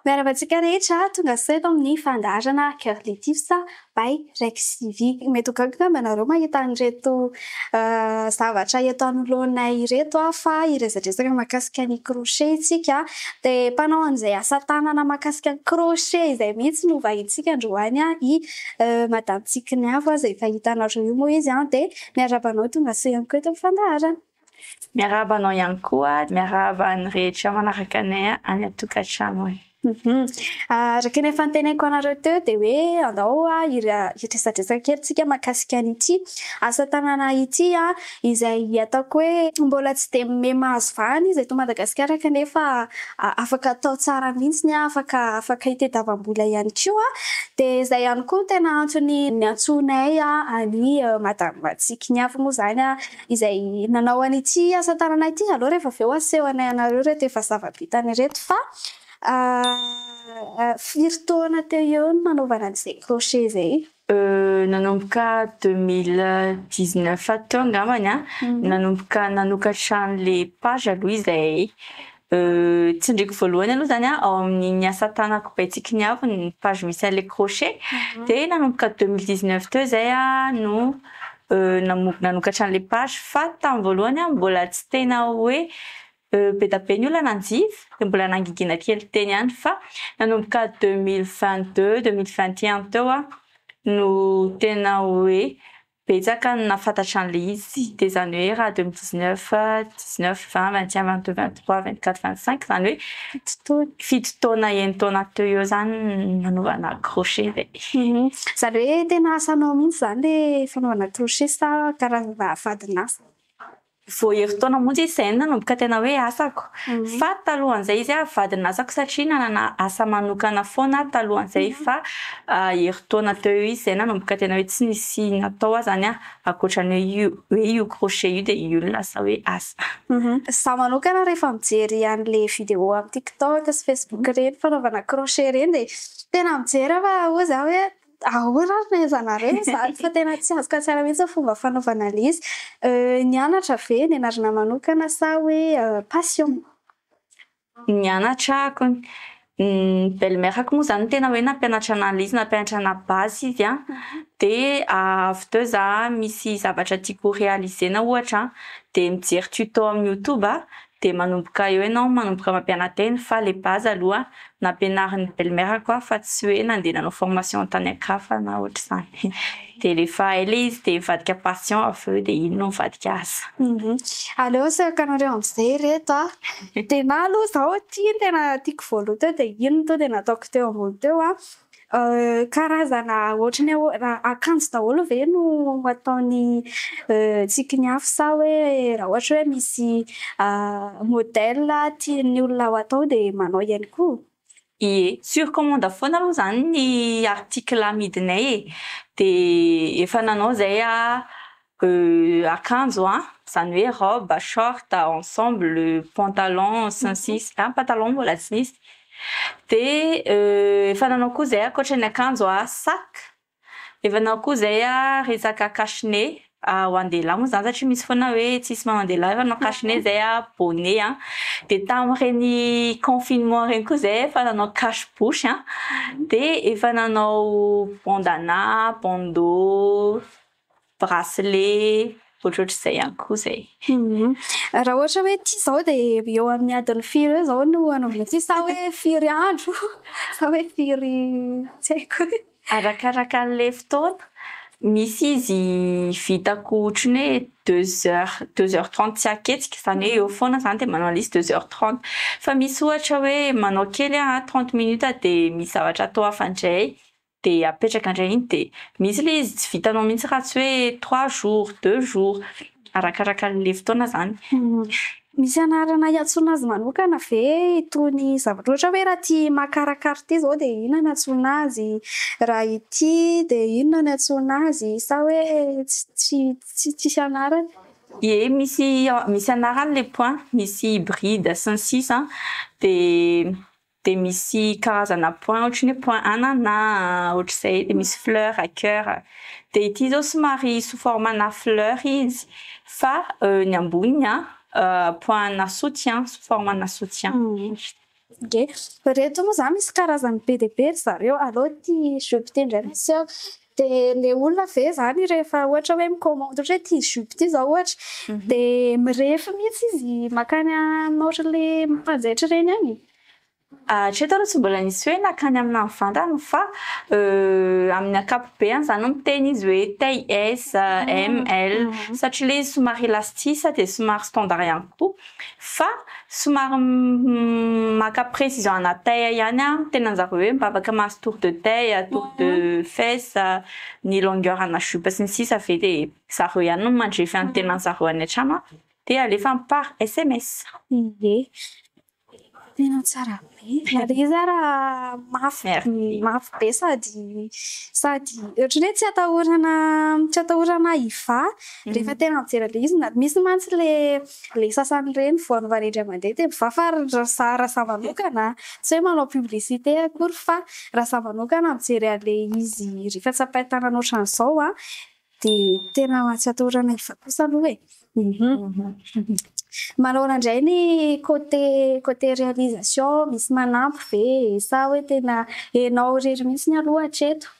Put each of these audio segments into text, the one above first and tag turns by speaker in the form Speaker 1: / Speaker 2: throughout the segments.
Speaker 1: Miarahaba antsika rehetra tonga soa eto amin'ny fandaharana Girly Tips by Rexy. Mety ho gaga angamba nareo mahita an'ireto zavatra eto anoloanay ireto fa hiresadresaka mahakasika ny crochet isika. Dia mpanao an'izay asa tanana mahakasika ny crochet izay mihitsy no vahintsika androany, i Madame Tsikiniavo izay efa hitanareo io moa izy. Dia miarahaba anao tonga soa ihany koa eto amin'ny fandaharana.
Speaker 2: Miarahaba anao ihany koa, miarahaba ny rehetra manaraka anay any an-tokantrano any.
Speaker 1: Araka ny efa noteneniko anareo teo dia hoe andao hiresadresaka kely tsika mahakasika an'ity asa tanana ity, izay ataoko hoe mbola tsy dia mahazo vahana izy eto Madagasikara, kanefa afaka atao tsara mihitsy, afaka hitadiavam-bola ihany koa. Dia izay ihany koa no tena antony niantsoanay an'i Madame Tsikiniavo moa izany, izay nanao an'ity asa tanana ity. Aleo rehefa avy eo asehonay anareo ireto efa zava-bitany ireto. Fa firy taona teo eo no nanaovana an'izay crochet izay?
Speaker 2: Nanomboka 2019 teo angambany, nanomboka nanokatra an'le page aloha izahay. Tsindriko voalohany aloha izany ao amin'ny asa tanako by Tsikiniavo ny page misy an'le crochet. Dia nanomboka 2019 teo izay no nanokatra an'le page, fa tamin'ny voalohany mbola tsy tena hoe be dia be ny olona nanjifa, dia mbola nangingina kely teny ihany, fa nanomboka 2022, 2021 teo no tena hoe betsaka ny nahafantatra an'le izy. Dia izany hoe raha 2019, 19, 20, 21, 22, 23, 24, 25, izany hoe
Speaker 1: 7 taona.
Speaker 2: 7 taona, 6 taona teo eo izany nanaovana crochet izay.
Speaker 1: Izany hoe tena asanao mihitsy izany le fanaovana crochet sa karazana vadin'asa?
Speaker 2: Vao herintaona monja izy izay no nanomboka tena hoe asako. Fa talohan'izay izy vadin'asako, satria nanana asa manokana foana talohan'izay, fa herintaona teo eo izy izay nanomboka tena hoe tsy nisy natao aho izany ankoatran'ny hoe io crochet io, dia io no lasa hoe asa.
Speaker 1: Izaho manokana rehefa mijery an'le vidéo amin'ny TikTok sy Facebook ireny fanaovana crochet ireny, dia tena mijery aho fa hoy izaho hoe ahoana ary no ahaizanareo izany, fa tena tsy azoko an-tsaina mihitsy ny fomba fanaovana an'ilay izy. Nianatra ve, nianarana manokana sa hoe passion?
Speaker 2: Nianatra ako. Ny belle-mère-ko moa izany tena hoe nampianatra anahy an'ilay izy, nampianatra anahy base izy. Dia avy teo za misy zavatra tiako réaliser-na ohatra, dia mijery tuto amin'ny YouTube, dia manomboka eo ianao manomboka mampiana-tena, fa le base aloha nampianarin'ny belle-mère-ko aho, fa tsy hoe nandeha nanao formation tany an-kafa na ohatr'izany. Dia rehefa hay ilay izy dia mivadika passion avy eo, dia iny no mivadika asa.
Speaker 1: Aleo asehoko anareo amin'izay ireto. Tena aloha izao ity no tena tiako voalohany teo, dia iny no tonga dia nataoko teo ambony teo. Karazana ohatran'ny ahoana akanjo daholo ve no ataony Tsikiniavo, sa hoe raha ohatra hoe misy modèle tian'ny olona ho atao dia manao ihany koa?
Speaker 2: Ie, sur commande foana aloha izany ny article amidinay e. Dia efa nanao izay akanjo, izany hoe robe, short, ensemble, pantalon sy ny sisa, pantalon mbola tsy nisy. Dia efa nanao koa izay ankoatra ny akanjo sac, efa nanao koa izay resaka cache-nez ho an-dehilahy moa izany, satria misy foana hoe tsisy manao an-dehilahy, efa nanao cache-nez izay, bonnet. Dia tamin'ireny confinement ireny koa izay efa nanao cache-bouche, dia efa nanao bandana, bandeau, bracelet, ohatrohatr'izay ihany koa izay.
Speaker 1: Raha ohatra hoe ity izao dia eo amin'ny adiny firy eo izao no anaovana ity, sa hoe firy andro, sa hoe firy, tsy haiko?
Speaker 2: Arakaraka an'ilay fotoana. Misy izy vitako ohatran'ny hoe 2 heures, 2h30 tsy anketsika, izany hoe eo foana izany dia manao an'ilay izy 2h30. Fa misy ohatra hoe manao kely aho 30 minutes, dia misy zavatra atao hafa indray, dia apetraka indray iny, dia misy ilay izy tsy vitanao mihitsy raha tsy hoe 3 jours, 2 jours, arakaraka an'ilay fotoana izany.
Speaker 1: Misy anarana iantsoana azy manokana ve itony zavatra, ohatra hoe raha ity makarakara ity izao dia inona no antsoina azy, raha ity dia inona no antsoina azy, sa hoe tsy tsisy anarany?
Speaker 2: Ie, misy anarany le point, misy bride sy ny sisa, dia misy karazana point ohatran'ny hoe point anana ohatr'izay, dia misy fleur, cœur. Dia ity izao somary sous forme-na fleur izy, fa ny amboniny point-na soutien, sous forme-na soutien.
Speaker 1: Ie. Reto moa zany misy karazany be dia be ry zareo. Aleo ty jupe ty indray no aseho. De le olona ve zany rehefa ohatra hoe mi-commande ohatra hoe ty jupe ty zao ohatra de mirefy mihitsy izy makany aminao le mpanjaitra reny agny?
Speaker 2: Hatreto aloha tsy mbola nisy hoe nakany amina mivantana, fa amin'ny ankapobeany zany miteny izy hoe taille S, M, L, satria le izy somary élastique de somary standard ihany koa, fa somary maka précision ana taille ihany a miteny anjareo hoe mba afaka mahazo tour de taille, tour de fesse, ny longueur ana jupe sy ny sisa ave, de zareo ihany no mandrefy any tenan'zareo any an-trano, de alefa par SMS.
Speaker 1: Ie. Tena tsara be. Na le izy ara mafy mafy be sady ohatrany hoe tsy atahorana hivaha rehefa tena mijery an'le izy. Na misy mantsy le sasany reny voan'ny indray mandeha de mivaha, fa raha za manokana, tsy hoe manao publicité akory, fa raha za manokana mijery an'le izy rehefa tsapain-tanana ohatran'izao a, de tena tsy atahorana hivaha kosa aloha e. Manahoana indray ny côté réalisation? Misy manampy ve sa hoe tena enao irery mihitsy aloha hatreto?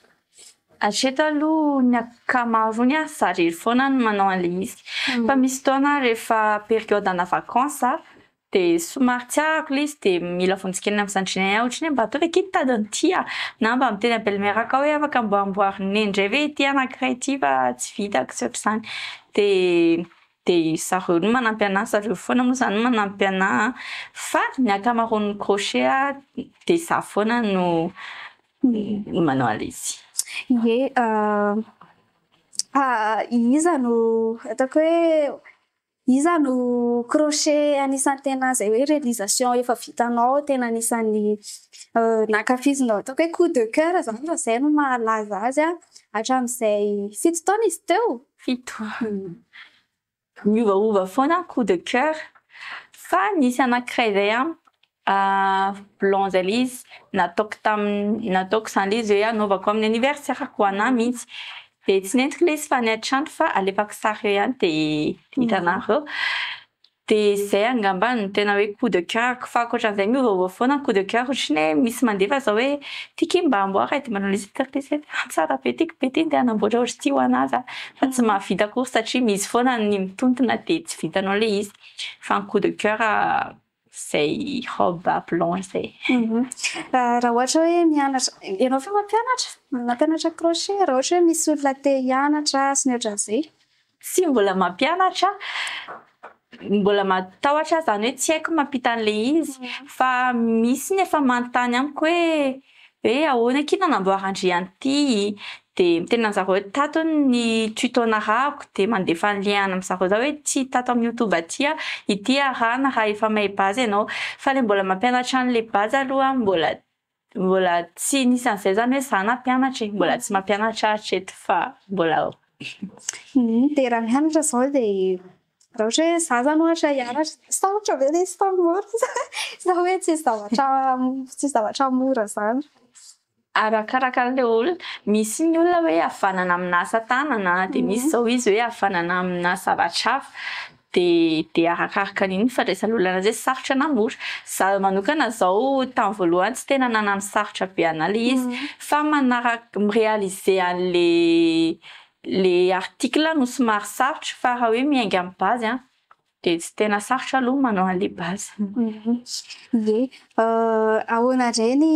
Speaker 2: Hatreto aloha ny ankamaroany a, za irery foana no manao an'le izy, fa misy fotoana rehefa période ana vacances de somary tsy arako le izy, de mila vonjikely amin'ny zandrinay aho, ohatrany hoe mba ataovy aky tadiny ity a, na mba miteny amin'ny belle-mère akao hoe afaka amboarimboarina indray ve ity anankiray ity fa tsy vitako sy ohatr'izany, de zareo no manampy anahy, zareo foana moa zany no manampy anahy, fa ny ankamaroan'ny crochet a de za foana no manao an'le izy.
Speaker 1: Ie, iza no ataoko hoe iza no crochet anisan'ny tena zay hoe réalisation efa vitanao tena anisan'ny nankafizinao, ataoko hoe coup de cœur zany raha zay no mahalaza azy a hatramizay 7 taona izy teo?
Speaker 2: 7. Miovaova foana coup de cœur, fa nisy anankiray zay a, blanc zay le izy, nataoko tamin'ny nataoko zany le izy hoe anaovako amin'ny anniversaire-ko anahy mihitsy, de tsy nentiko le izy fa any an-trano, fa alefako sary eo ihany de hitanareo, de zay angamba no tena hoe coup de cœur-ko, fa ankoatran'izay miovaova foana coup de cœur, ohatrany hoe misy mandefa zao hoe tiako iny mba amboary, de manao an'izy tsara be, tiako be ty, ndeha hanamboatra ohatry ty ho anahy za, fa tsy mahavita akory satria misy foana ny mitontona de tsy vitanao le izy, fa ny coup de cœur zay robe blanche zay.
Speaker 1: Raha ohatra hoe mianatra ianao fa mampianatra crochet, raha ohatra hoe misy olona te hianatra sy ny ohatran'izay?
Speaker 2: Tsy mbola mampianatra, mbola matahotra zany hoe tsy haiko mampita an'le izy, fa misy ny efa manontany amiko hoe ahoana akia nanamboarandry an'ity, de miteny an'zareo hoe tato ny tuto narahako, de mandefa ny lien amin'zareo za hoe tsy tato amin'ny YouTube aty a ity arahana raha efa mahay base ianao, fa le mbola mampianatra an'le base aloha mbola tsy nisy an'izay zany hoe za nampianatra e, mbola tsy mampianatra hatreto fa mbola ao.
Speaker 1: De raha mianatra zao, de raha ohatra hoe za zany ohatra hianatra, sarotra ve le izy sa mora sa hoe tsisy zavatra mora zany?
Speaker 2: Arakaraka an'le olona, misy ny olona hoe havanana amina asa tanana, de misy zao izy hoe havanana amina zavatra hafa, de arakaraka an'iny ny fandraisan'ny olona anazy hoe sarotra na mora. Za manokana zao tamin'ny voalohany tsy tena nanano sarotra be anahy le izy, fa manaraka mi-réaliser an'le le article no somary sarotra, fa raha hoe miainga amin'ny base a de tsy tena sarotra aloha manao an'le base.
Speaker 1: Ie, ahoana indray ny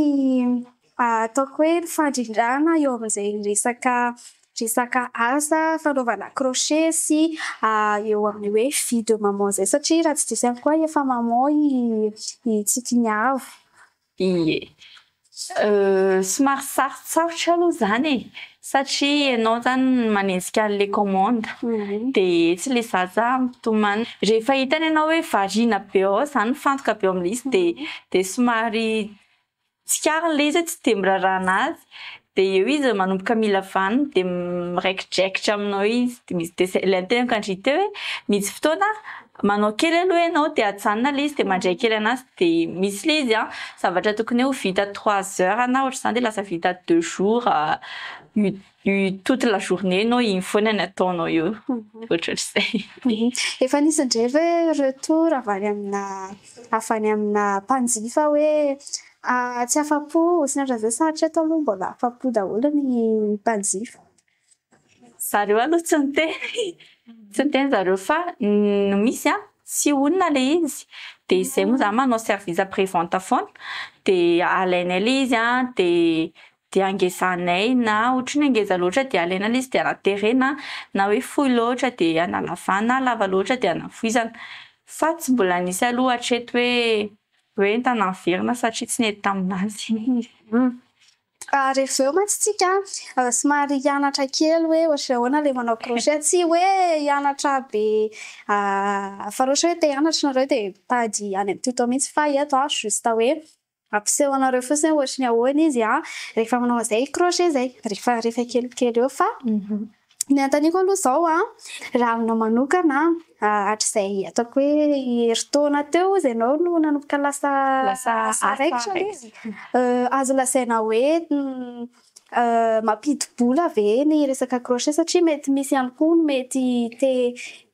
Speaker 1: ataoko hoe ny fandrindrana eo amin'izay resaka asa fanaovana crochet sy eo amin'ny hoe vie de maman zay, satria raha tsy diso ihany koa efa maman i Tsikiniavo?
Speaker 2: Ie. Somary sarotsarotra aloha zany e, satria ianao zany manenjika an'le commande, de tsy le zaza mitomany rehefa hitany ianao hoe variana be ao zany, mifantoka be ao amin'le izy, de somary tsikariny le izy hoe tsy de miraharaha anazy. De eo izy manomboka mila vanona de miraikidraikitra aminao izy. De misy de zay le noteneniko andry teo hoe misy fotoana manao kely aloha ianao de ajanona le izy de mandray kely anazy de misy le izy an zavatra tokony hoe ho vita 3 heures na ohatr'izany de lasa vita 2 jours, toute la journée anao iny foana ny ataonao eo, ohatrohatr'izay.
Speaker 1: Efa nisy indray ve retour avy any amina mpanjifa hoe tsy afa-po sy ny ohatran'izay, sa hatreto aloha mbola afa-po daholo ny mpanjifa?
Speaker 2: Zareo aloha tsy niteny zareo, fa no misy an tsy honina le izy, de izay moa zany manao service après vente foana, de alainay le izy an de angezanay, na ohatry ny angeza loatra de alaina le izy de anaterena, na hoe fohy loatra de analavana, lava loatra de anafohizana, fa tsy mbola nisy aloha hatreto hoe entana miverina satria tsy nety taminazy.
Speaker 1: Rehefa eo mantsy tsika somary hianatra kely hoe ohatry ahoana le manao crochet, tsy hoe hianatra be fa raha ohatra hoe te hianatra nareo de mitady any amy tuto mihitsy, fa eto juste hoe ampiseho anareo fotsiny hoe ohatry ny ahoana izy rehefa manao an'izay crochet zay, rehefa kelikely eo. Fa ny anontaniako aloha zao raha aminao manokana, hatrizay ataoko hoe herintaona teo izy ianao no nanomboka lasa
Speaker 2: lasa
Speaker 1: raikitra le izy, azo lazaina hoe mampidi-bola ve ny resaka crochet? Satria mety misy ihany koa ny mety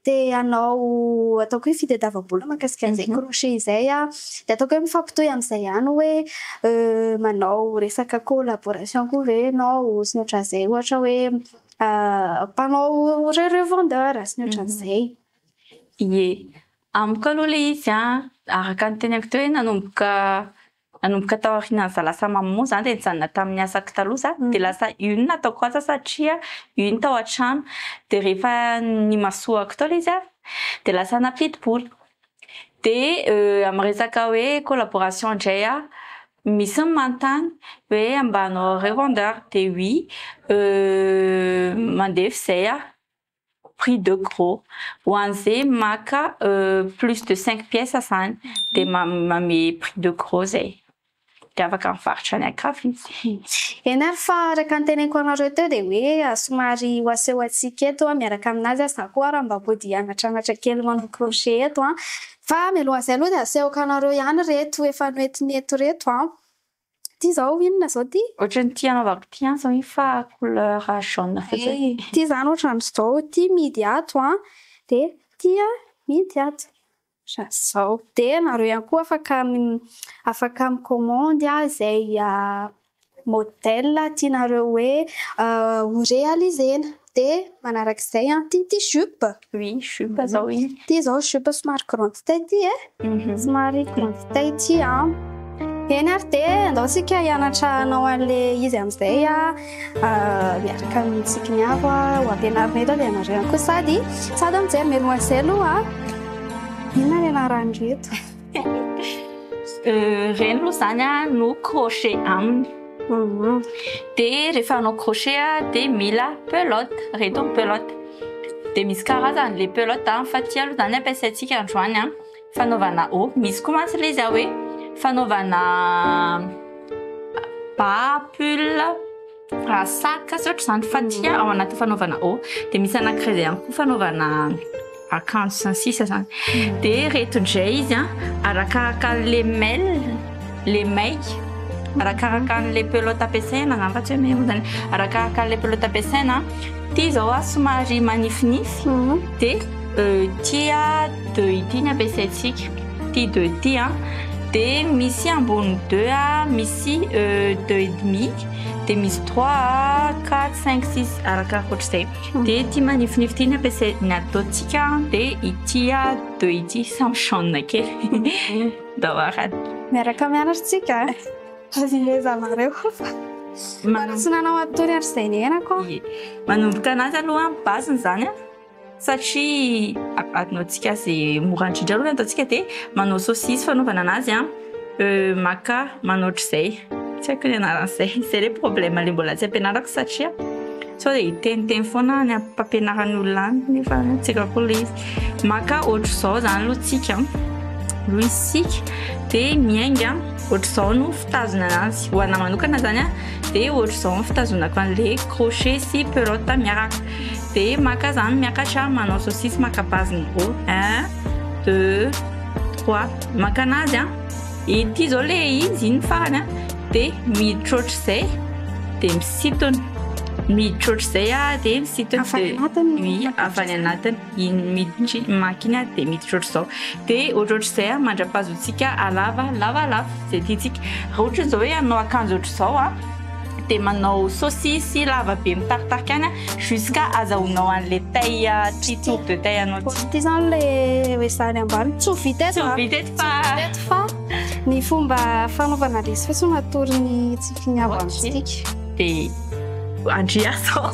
Speaker 1: te hanao ataoko hoe fitadiavam-bola mahakasika an'izay crochet izay de ataoko hoe mifampitohy amizay ihany hoe manao resaka collaboration koa ve ianao sy ny ohatran'izay, ohatra hoe mpanao revendeur sy ny ohatran'izay?
Speaker 2: Ie, amiko aloha le izy araka ny teneniko teo hoe nanomboka taorianan'izaho lasa maman zany, de nijanona tamin'ny asako taloha za, de lasa io no nataoko asa satria io no tao an-trano, de rehefa nimasohako tao le izy de lasa nampidi-bola. De amy resaka hoe collaboration indray misy ny manontany hoe mba hanao revendeur, de oui, mandefa izay prix de gros ho an'izay maka plus de cinq pièces zany, de manome prix de gros zay, de afaka mivarotra any an-kafa izy.
Speaker 1: Eny ary, fa araka ny teneniko anareo teo de hoe somary ho aseho antsika eto miaraka aminazy za koa raha mba mody hianatranatra kely manao crochet eto fa mialohan'izay aloha de asehoko anareo ihany reto efa noentiny eto reto ty zao inona zao ty?
Speaker 2: Ohatran'ny ty anaovako ty zao iny fa couleur jaune fotsiny.
Speaker 1: Ty zany ohatran'izao ty midy ato de ty midy ato ohatran'izao, de nareo ihany koa afaka micommande izay modèle tianareo hoe ho réalisena. De manarak'izay ty jupe?
Speaker 2: Oui, jupe zao iny.
Speaker 1: Ty zao jupe somary grande taille ty e, somary grande taille ty eny ary. De andao tsika hianatra hanao an'le izy amizay miaraka amintsika miavo ho ampianarina eto, de anareo ihany koa sady mijery. Mialohan'izay aloha, inona ny anaran'ireto?
Speaker 2: Reny aloha zany no crochet aminy, de rehefa hanao crochet de mila pelote, reto ny pelote, de misy karazany le pelote fa ty aloha zany ampiasaintsika androany fanaovana haut. Misy koa mantsy le izy hoe fanaovana bas, pull, sac sy ohatr'izany, fa ty ao anaty fanaovana haut, de misy anankiray zay ihany koa fanaovana akanjo sy ny sisa zany. De reto indray izy arakaraka an'le maille, le maille, arakaraka an'le pelote ampiasaina zany, fa tsy hoe maille moa zany, arakaraka an'le pelote ampiasaina. Ty zao somary manifinify, de ty deux ity ny ampiasaintsika, ty deux ty de misy ambony deux misy deux et demi, de misy trois, quatre, cinq, six, arakaraka ohatr'izay. De ty manifinify ty ny ampiasai ny ataontsika, de ity deux ity samy jaune kely dahoarany.
Speaker 1: Miaraka mianatra tsika azilezanareo fa mbola tsy nanao atory ary izay niainako.
Speaker 2: Ie. Manomboka anazy aloha base-ny zany satria ataontsika zay mora indrindra aloha ny ataontsika, de manao saucisse fanaovana anazy maka manao ohatr'izay, tsy haiko ny anaran'izay zay le problème le mbola tsy ampianarako, satria sao de hiteniteny foana ny ampampianaran'ny olona any nefa tsy haiko akory le izy. Maka ohatr'izao zany aloha tsika. aloha isika dia miainga ohatr'izao no fitazona anazy. Ho anahy manokana zany a, dia ohatr'izao no fitazonako an'le crochet sy pelote miaraka. Dia maka zany miakatra manao saucisse maka base-ny roa. Un, deux, trois. Maka anazy a. Ity zao le izy, iny farany a. Dia miditra ohatr'izay, dia misintona. Miditra ohatr'izay a, dia misintona.
Speaker 1: Avy any anatiny no
Speaker 2: Oui, avy any anatiny. Iny miditra, maka iny a, dia miditra ohatr'izao. Dia ohatrohatr'izay a, mandra-pahazoantsika halava lavalava izay tiantsika. Raha ohatra izao hoe hanao akanjo ohatr'izao a, dia manao saucisse lava be mitaritarika any a, jusqu'à azahoanao an'ilay taille ty tour de taille anao ty.
Speaker 1: Ity izany ilay hoe zany ambany. Tsy ho vita eto
Speaker 2: Tsy ho
Speaker 1: a.
Speaker 2: vita eto
Speaker 1: Tsy ho
Speaker 2: fa
Speaker 1: vita eto fa ny fomba fanaovana ilay izy fotsiny no atoron'ny Tsikinavo
Speaker 2: Ok.
Speaker 1: amintsika.
Speaker 2: Dia andria zao.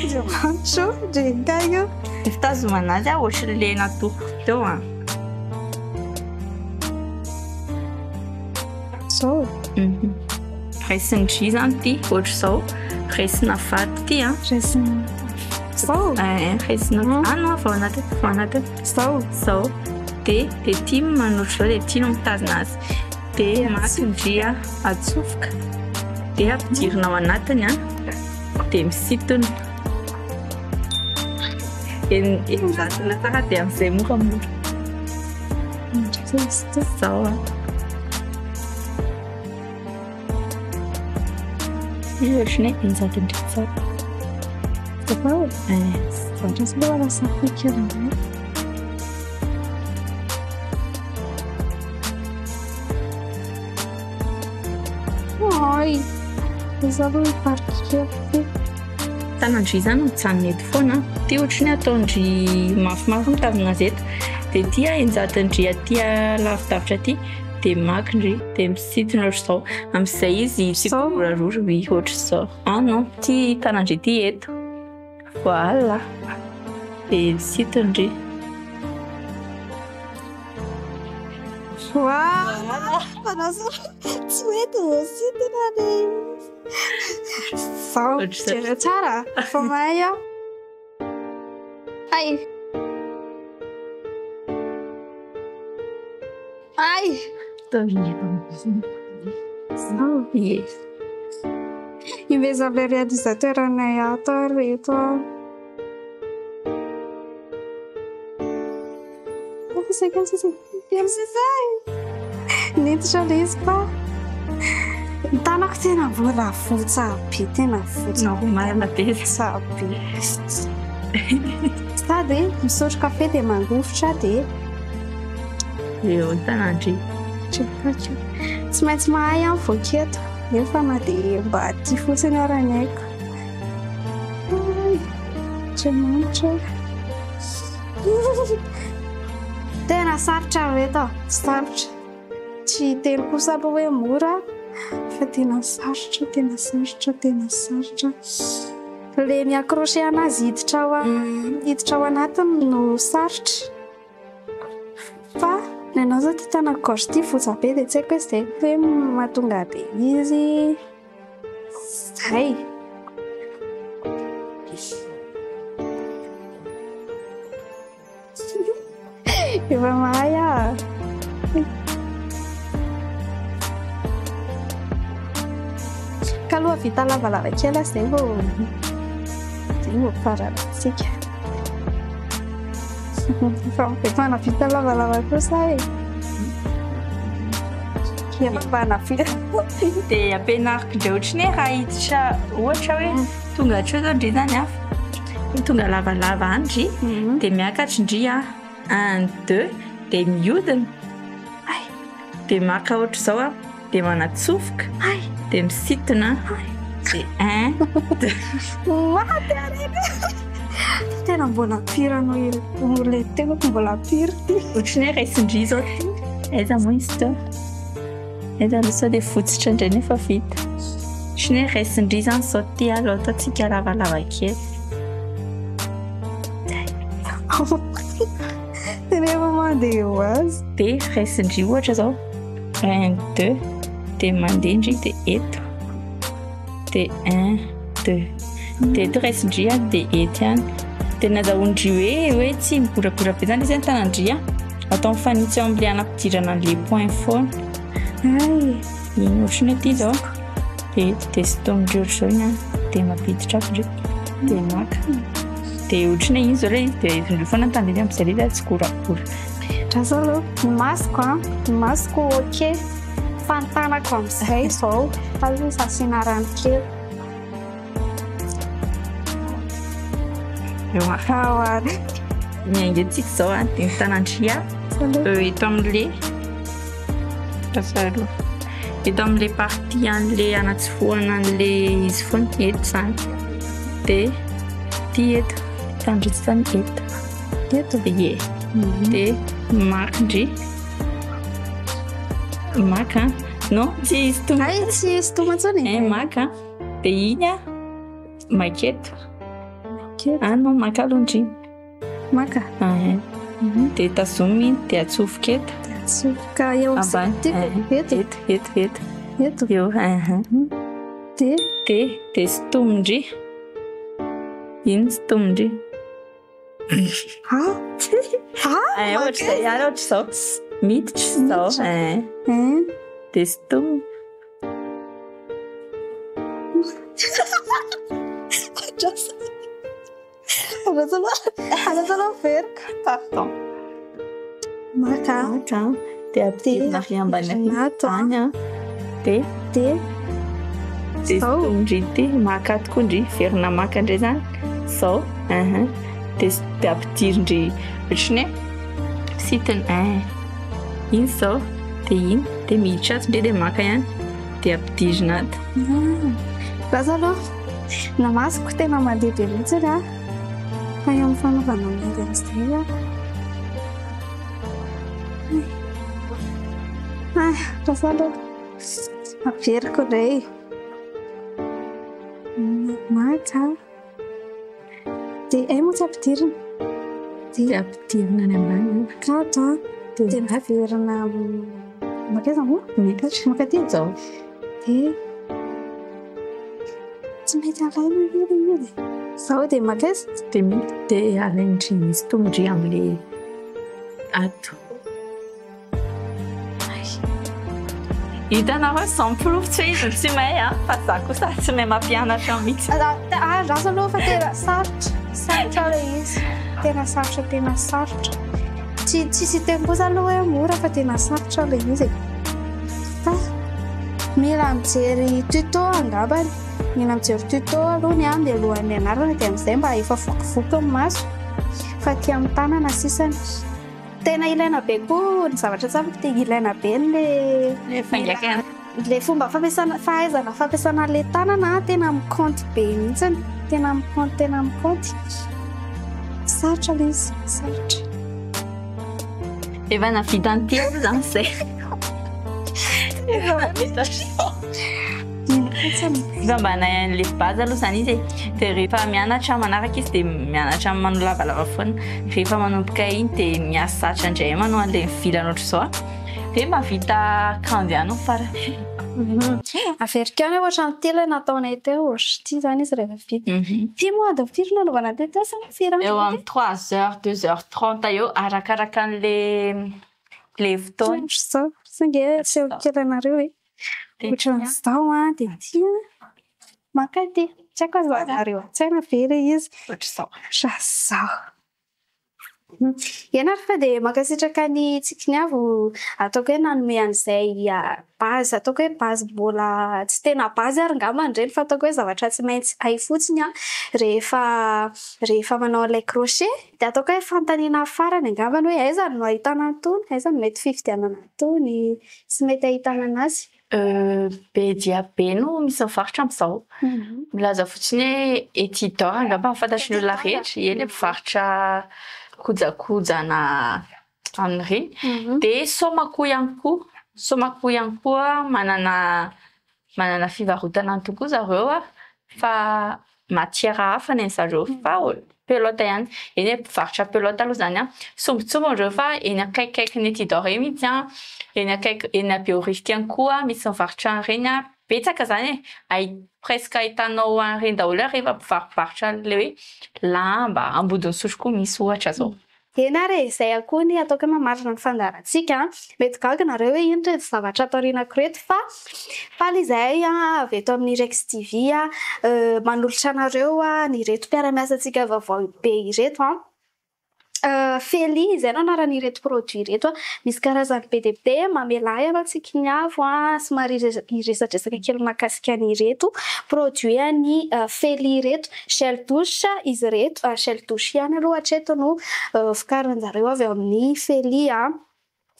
Speaker 1: Andriamanitra ô, ndrengay ô.
Speaker 2: Ny fitazomana azy a, ohatran'ilay natoroko teo a.
Speaker 1: Zao.
Speaker 2: Raisin'ny J zany ity, ohatr'izao. Raisina vato ity a.
Speaker 1: Raisina. Zao.
Speaker 2: Eh, raisina. Ah non, avy ao anatiny, avy ao anatiny.
Speaker 1: Zao.
Speaker 2: Zao. Dia dia ity manoatra izao, dia ity no mitazona azy. Dia maka ny J a, atsofoka. Dia ampidirina ao anatiny a. Dia misintona. Enin-jato tsara dia amin'izay moramora. Zao a. Io ohatran'ny hoe enin-jato indray tsara.
Speaker 1: Zao.
Speaker 2: Eh,
Speaker 1: Zavatra mbola lasa kely indray. Ay, izy aloha miparika kely ity.
Speaker 2: Tanan-dry zany mijanona eto foana. Ity ohatran'ny hoe ataon-dry mafimafy mitazona azy eto. Dia ity a enin-jaton-dry aty lavidavitra aty. Dia maka ndry, dia misintona ohatr'izao. Amin'izay izy tsy
Speaker 1: Zao?
Speaker 2: gorarora, oui, ohatr'izao. Ah non, ity tanan-dry ity eto. Voilà. Dia misintona ndry.
Speaker 1: Voilà! Tsy mety voasintona le izy. Zao,
Speaker 2: Ohatr'izao.
Speaker 1: jereo tsara, fa mahay aho. Ay! Ay! Zao.
Speaker 2: Ie.
Speaker 1: Imezan'ilay réalisateur anay ato ary reto a. Sisa kely sisa kely sisa e. Niditra ilay izy fa ny tanako tena mbola votsa be, tena votsa.
Speaker 2: Normal be.
Speaker 1: Votsa be. Sady misotro kafe dia mangovitra dia
Speaker 2: Eo ny tanan-dry.
Speaker 1: Tripaka. Tsy maintsy mahay aho voaketo nefa na dia mba tia fotsiny ara ny aiko. Ay, Andriamanitra. Tena sarotra reto, sarotra. Tsy hiteny kosa aloha hoe mora fa tena sarotra, tena sarotra, tena sarotra. Le mi-accrocher anazy hiditra ao hiditra ao anatiny no sarotra. Fa ny anao zao ty tanako gauche ty votsa be dia tsy haiko hoe izay hoe mahatonga be izy. Zay. Efa mahay aho. Ka aloha vita lavalava kely aho izay vao izay vao farantsika. Efa nahavita lavalava kosa e. Efa mba nahavita.
Speaker 2: Dia ampianariko indray ohatran'ny hoe raha hiditra ohatra hoe tonga hatreo zao ndry zany a, tonga lavalava any ndry, dia miakatra ndry a, un, deux, dia mihodina.
Speaker 1: Ay.
Speaker 2: Dia maka ohatr'izao a, dia manatsofoka,
Speaker 1: Ay.
Speaker 2: dia misintona, dia un, deux.
Speaker 1: Maty areny. Tena mbola pire noho ilay teo, mbola pire ty.
Speaker 2: Ohatran'ny hoe raisin-dry zao ty. Aiza moa izy teo? Aiza aloha sao dia votsotra indray nefa vita. Ohatran'ny hoe raisin-dry zany zao ty aloha ataontsika lavalava kely.
Speaker 1: Tena efa mandeha ho azy.
Speaker 2: Dia raisin-dry ohatra zao. Un, deux, dia mandeha ndry dia eto. Dia un, deux. Dia eto raisin-dry a, dia eto ihany. Dia nazahoan-dry hoe hoe tsy migoragora be zany izy ny tanan-dry a. Atao mifanitsy eo amin'ilay anampidirana an'ilay point foana.
Speaker 1: Ay.
Speaker 2: Iny ohatran'ny hoe ity izao. Dia eto dia sintomindry ohatr'izao iny an. Dia mampiditra ato indray. Dia maka. Dia ohatran'ny hoe iny izao ilay izy dia indreo foana ny tandrify amin'izay ilay izy tsy goragora.
Speaker 1: Raha izao aloha, ny masoko an, ny masoko ok. Fa ny tanako amin'izay izao, aloha asiana rano kely.
Speaker 2: Eo ary. Miainga antsika izao an, dia ny tanan-dry an. Eto amin'ilay lasa aloha. Eto amin'ilay partie an'ilay anatsofohana an'ilay izy foana, eto izany. Dia ity eto, tandrify izany eto.
Speaker 1: Eto?
Speaker 2: Ie. Dia maka ndry. Maka an. Non, tsy izy tonga.
Speaker 1: Ay, tsy izy tonga intsony.
Speaker 2: Eh, maka. Dia iny an, maka eto. Ah non, maka aloha ndry.
Speaker 1: Maka?
Speaker 2: Ah, Dia tazomina iny, dia atsofoka eto.
Speaker 1: Dia atsofoka eo
Speaker 2: Ambany.
Speaker 1: Eto?
Speaker 2: Eto, eto, eto.
Speaker 1: Eto?
Speaker 2: Eo, ah.
Speaker 1: Dia?
Speaker 2: Dia, dia sintomindry. Iny sintomindry.
Speaker 1: Ah! Ah!
Speaker 2: Eh, ohatr'izay ihany, ohatr'izao. Miditra izao. Eh. Dia sintomina.
Speaker 1: Andraso aloha miveriko.
Speaker 2: Pardon.
Speaker 1: Maka.
Speaker 2: Maka. Dia ampidirina avy ambany
Speaker 1: aty.
Speaker 2: Any an. Dia.
Speaker 1: Dia.
Speaker 2: Dia sintomindry ity. Maka ato koa ndry. Verina maka indray izany. Izao. Dia dia ampidirindry ohatran'ny hoe misintona. Eh. Iny izao. Dia iny. Dia miditra ato indray dia maka ihany. Dia ampidirina ato.
Speaker 1: Lasa aloha. Ny masoko tena mandeha be mihitsy an. Fa eo amin'ny fanaovana an'ilay amin'izay an. Ah, lasa aloha. Averiko indray. Maka. Dia hay moa tsy ampidirina.
Speaker 2: Dia ampidirina any ambany.
Speaker 1: Maka ato an. Dia miverina makaiza moa?
Speaker 2: Miakatra.
Speaker 1: Maka aty?
Speaker 2: Izao.
Speaker 1: Dia tsy mety alaina anie ilay izy e. Izao dia makaiza?
Speaker 2: Dia mety dia alain-dry sintomindry amin'ilay ato. Hitanareo sans porofo tsy hoe izy no tsy mahay an, fa za kosa tsy mahay mampianatra mihitsy.
Speaker 1: Andraso aloha fa tena sarotra, sarotra ilay izy. Tena sarotra, tena sarotra. Tsy tsisy hiteny kosa aloha hoe mora fa tena sarotra ilay izy e. Fa mila mijery tuto angambany. Mila mijery tuto aloha ny ahy mialohan'ny hianarana dia amin'izay mba efa vokivoky ny maso fa aty amin'ny tanana sisany. Tena ilaina be koa ny zavatra tsapako dia ilaina be le
Speaker 2: Le faingakana.
Speaker 1: Le fomba fampiasana fahaizana fampiasana le tanana tena mi-compte be mihitsiny. Tena mi-compte tena mi-compte. Sarotra le izy, sarotra.
Speaker 2: Efa nahavita an'ity aloha izany izay. Efa nahavita.
Speaker 1: Iny fotsiny.
Speaker 2: Efa mba nahay an'ilay base aloha izany izy e. Dia rehefa mianatra manaraka izy dia mianatra manao lavalava foana. Rehefa manomboka iny dia mihazatra indray manao an'ilay mivilana ohatr'izao. Dia mahavita akanjo ihany ny farany.
Speaker 1: Averiko ihany hoe ohatran'ity ilay nataonay teo. Ohatr'ity izany izy rehefa vita. Ity moa adiny firy no nanaovana an'ity teo sa firy andro?
Speaker 2: Eo amin'ny trois heures, deux heures trente eo arakaraka an'ilay ilay fotoana.
Speaker 1: Ohatr'izao. Saingy asehoko kely anareo e. Ohatran'izao an, dia ity an, maka ity. Tsy haiko aza azonareo an-tsaina ve ilay izy.
Speaker 2: Ohatr'izao.
Speaker 1: Ohatr'izao. Eny ary fa dia mankasitraka an'i Tsikiniavo ataoko hoe nanome an'izay base, ataoko hoe base mbola tsy tena base ary angambany ireny fa ataoko hoe zavatra tsy maintsy hay fotsiny an rehefa rehefa manao an'ilay crochet. Dia ataoko hoe fanontaniana farany angambany hoe aiza no ahitana an'itony? Aiza no mety fividianana an'itony sy mety ahitana anazy?
Speaker 2: Be dia be no misy mivarotra amin'izao. Milaza fotsiny hoe Etidor angamba no fantatry ny olona rehetra, ie ilay mpivarotra kojakojana amin'ireny. Dia Somako ihany koa, Somako ihany koa manana manana fivarotana any tokoa zareo a, fa matière hafa ny an'zareo fa pelote ihany, eny e mpivarotra pelote aloha zany an, sombintsombiny reo fa eny akaikikaikin'ny Etidor eny mihitsy an, eny akaiky eny Behoririka eny koa misy mivarotra an'ireny an, betsaka zany e, ahi- presque ahitanao an'ireny daholo rehefa mpivarobarotra an'le hoe lamba, Ambodin'Isotry koa misy ohatra zao.
Speaker 1: Eny ary e, izay ihany koa ny ataoko hoe mamarana ny fandaharantsika. Mety gaga nareo hoe ino ireto zavatra ato aorianako ireto fa faly izahay avy eto amin'ny Rex TV manolotra anareo an'ireto mpiara-miasa antsika vaovao be ireto. Feli, izay no anaran'ireto produit ireto. Misy karazany be dia be, mamela ahy ianao Tsikiniavo somary hiresadresaka kely mahakasika an'ireto produit an'i Feli ireto. Gel douche izy ireto, gel douche ihany aloha hatreto no vokarin-jareo avy ao amin'ny Feli.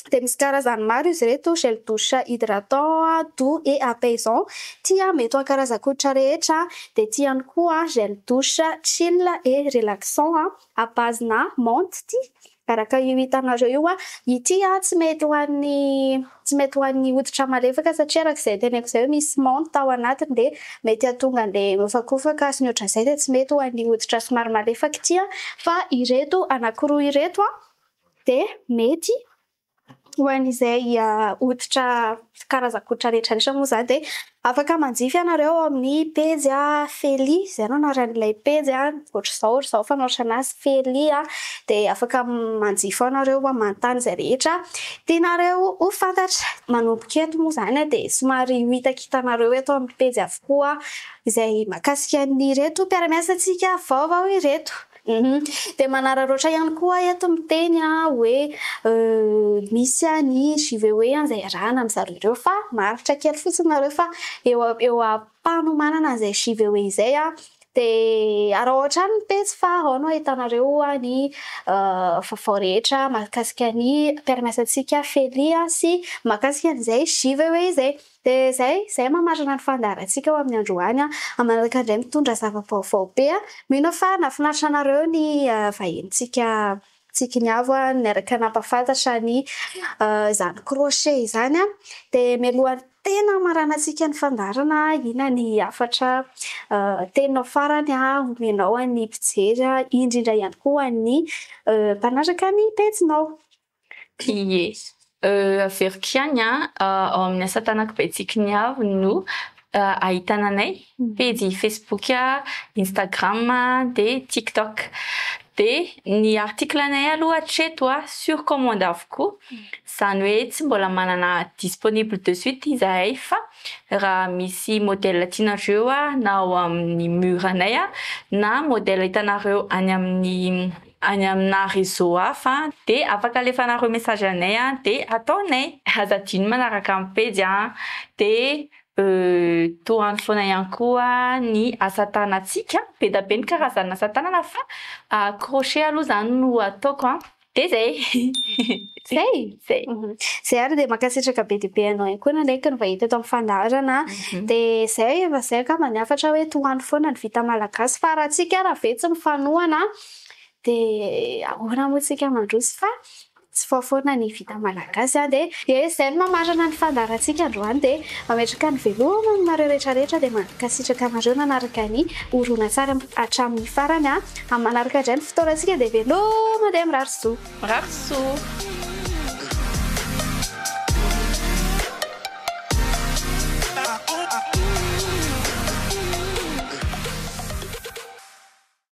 Speaker 1: Dia misy karazany maro izy ireto, gel douche hydratant, doux et apaisant. Ity mety ho an'ny karazan-koditra rehetra. Dia ity ihany koa gel douche chill et relaxant à base na menthe ity. Araka io hitanareo io, ity tsy mety ho an'ny tsy mety ho an'ny hoditra malefaka satria araka izay teneniko izay hoe misy menthe ao anatiny dia mety hahatonga an'ilay mihofakofaka sy ny ohatran'izay dia tsy mety ho an'ny hoditra somary malefaka ity. Fa ireto anankiroa ireto dia mety ho an'izay hoditra karazan-koditra rehetra rehetra moa izany dia afaka manjifa ianareo ao amin'ny pejy Feli, izay no anaran'ilay pejy, ohatr'izao ohatr'izao fanoratra anazy Feli, dia afaka manjifa ao nareo manontany izay rehetra tianareo ho fantatra. Manomboka eto moa izany dia somary ho hitakitanareo eto amin'ny pejy avokoa izay mahakasika an'ireto mpiara-miasa antsika vaovao ireto. Dia manararaotra ihany koa aho eto miteny hoe misy ny giveaway izay iarahana amin'ny zareo ireo fa maharitra kely fotsiny nareo fa eo eo am-panomanana an'izay giveaway izay dia araho hatrany ny pejy fa ao no ahitanareo ny vaovao rehetra mahakasika ny mpiara-miasa antsika Feli sy mahakasika an'izay giveaway izay. Dia izay, izay mamarana ny fandaharantsika ho amin'ny androany. Amin'ny manaraka indray mitondra zava-baovao be. Mino aho fa nahafinaritra anareo ny vahinintsika Tsikiniavo niaraka nampahafantatra ny izany crochet izany. Dia mialohan'ny tena hamaranantsika ny fandaharana, inona ny hafatra teninao farany omenao an'ny mpijery, indrindra ihany koa an'ny mpanaraka ny pejinao?
Speaker 2: Ie. Averiko ihany an, ao amin'ny asa tanako be Tsikiniavo no ahitana anay, pejy Facebook, Instagram dia TikTok. Dia ny article anay aloha hatreto an, sur commande avokoa, izany hoe tsy mbola manana disponible de suite izahay fa raha misy modèle tianareo na ao amin'ny mur anay na modèle hitanareo any amin'ny any amina réseau hafa dia afaka alefanareo message anay dia ataonay. Aza adino manaraka ny pejy dia tohano foana ihany koa ny asa tanantsika. Be dia be ny karazana asa tanana fa crochet aloha izany no ataoko dia izay.
Speaker 1: Zay?
Speaker 2: Zay.
Speaker 1: Zay ary dia mankasitraka be dia be anao ihany koa nanaiky ny vahiny teto amin'ny fandaharana. Dia izay efa izay angamba ny hafatra hoe tohano foana ny vita malagasy fa raha tsika raha ve tsy mifanohana dia ahoana moa tsika mandroso fa tsy fao foana ny vita malagasy dia dia izay no mamarana ny fandaharantsika androany dia mametraka ny veloma aminareo rehetra rehetra dia mankasitraka anareo nanaraka ny horonantsary hatramin'ny farany amin'ny manaraka indray ny fotoanantsika dia veloma dia mirary soa.
Speaker 2: Mirary soa.